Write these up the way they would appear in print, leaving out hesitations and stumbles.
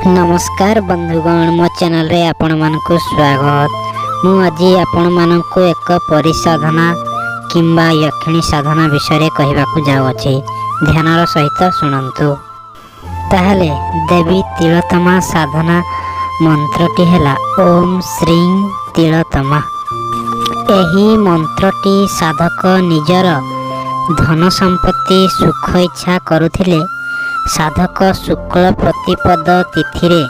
ନମସ୍କାର ବନ୍ଧୁଗଣ, ମୋ ଚ୍ୟାନେଲରେ ଆପଣମାନଙ୍କୁ ସ୍ୱାଗତ। ମୁଁ ଆଜି ଆପଣମାନଙ୍କୁ ଏକ ପରିସାଧନା କିମ୍ବା ୟକ୍ଷିଣୀ ସାଧନା ବିଷୟରେ କହିବାକୁ ଯାଉଅଛି। ଧ୍ୟାନର ସହିତ ଶୁଣନ୍ତୁ। ତାହେଲେ ଦେବୀ ତିଳୋତ୍ତମା ସାଧନା ମନ୍ତ୍ରଟି ହେଲା ଓମ୍ ଶ୍ରୀଂ ତିଳୋତ୍ତମା। ଏହି ମନ୍ତ୍ରଟି ସାଧକ ନିଜର ଧନ ସମ୍ପତ୍ତି ସୁଖ ଇଚ୍ଛା କରୁଥିଲେ, ସାଧକ ଶୁକ୍ଳ ପ୍ରତିପଦ ତିଥିରେ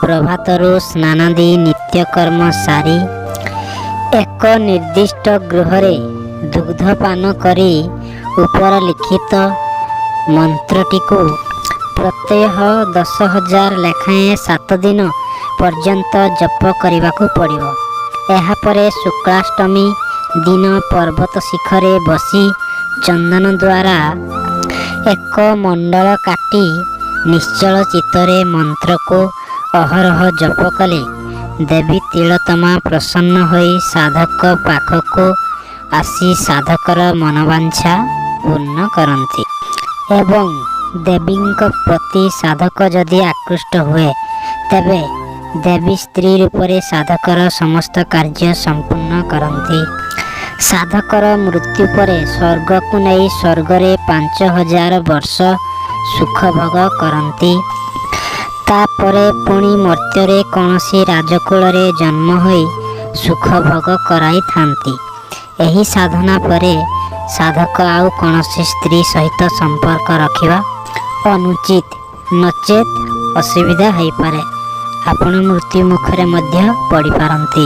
ପ୍ରଭାତରୁ ସ୍ନାନାଦି ନିତ୍ୟକର୍ମ ସାରି ଏକ ନିର୍ଦ୍ଦିଷ୍ଟ ଗୃହରେ ଦୁଗ୍ଧ ପାନ କରି ଉପର ଲିଖିତ ମନ୍ତ୍ରଟିକୁ ପ୍ରତ୍ୟହ 10,000 ଲେଖାଏଁ 7 ଦିନ ପର୍ଯ୍ୟନ୍ତ ଜପ କରିବାକୁ ପଡ଼ିବ। ଏହାପରେ ଶୁକ୍ଳାଷ୍ଟମୀ ଦିନ ପର୍ବତ ଶିଖରେ ବସି ଚନ୍ଦନ ଦ୍ୱାରା ଏକ ମଣ୍ଡଳ କାଟି ନିଶ୍ଚଳ ଚିତ୍ତରେ ମନ୍ତ୍ରକୁ ଅହରହ ଜପ କଲେ ଦେବୀ ତିଳୋତ୍ତମା ପ୍ରସନ୍ନ ହୋଇ ସାଧକ ପାଖକୁ ଆସି ସାଧକର ମନବାଞ୍ଛା ପୂର୍ଣ୍ଣ କରନ୍ତି ଏବଂ ଦେବୀଙ୍କ ପ୍ରତି ସାଧକ ଯଦି ଆକୃଷ୍ଟ ହୁଏ, ତେବେ ଦେବୀ ସ୍ତ୍ରୀ ରୂପରେ ସାଧକର ସମସ୍ତ କାର୍ଯ୍ୟ ସମ୍ପୂର୍ଣ୍ଣ କରନ୍ତି। ସାଧକର ମୃତ୍ୟୁ ପରେ ସ୍ୱର୍ଗକୁ ନେଇ ସ୍ୱର୍ଗରେ 5000 ବର୍ଷ ସୁଖ ଭୋଗ କରନ୍ତି। ତାପରେ ପୁଣି ମର୍ତ୍ତ୍ୟରେ କୌଣସି ରାଜକୁଳରେ ଜନ୍ମ ହୋଇ ସୁଖ ଭୋଗ କରାଇଥାନ୍ତି। ଏହି ସାଧନା ପରେ ସାଧକ ଆଉ କୌଣସି ସ୍ତ୍ରୀ ସହିତ ସମ୍ପର୍କ ରଖିବା ଅନୁଚିତ, ନଚେତ୍ ଅସୁବିଧା ହୋଇପାରେ। ଆପଣ ମୃତ୍ୟୁ ମୁଖରେ ମଧ୍ୟ ପଡ଼ିପାରନ୍ତି।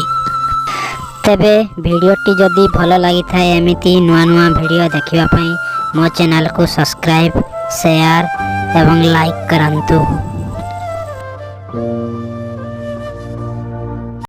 ତେବେ ଭିଡ଼ିଓଟି ଯଦି ଭଲ ଲାଗିଥାଏ, ଏମିତି ନୂଆ ନୂଆ ଭିଡ଼ିଓ ଦେଖିବା ପାଇଁ ମୋ ଚ୍ୟାନେଲକୁ ସବସ୍କ୍ରାଇବ୍, ସେୟାର ଏବଂ ଲାଇକ୍ କରନ୍ତୁ।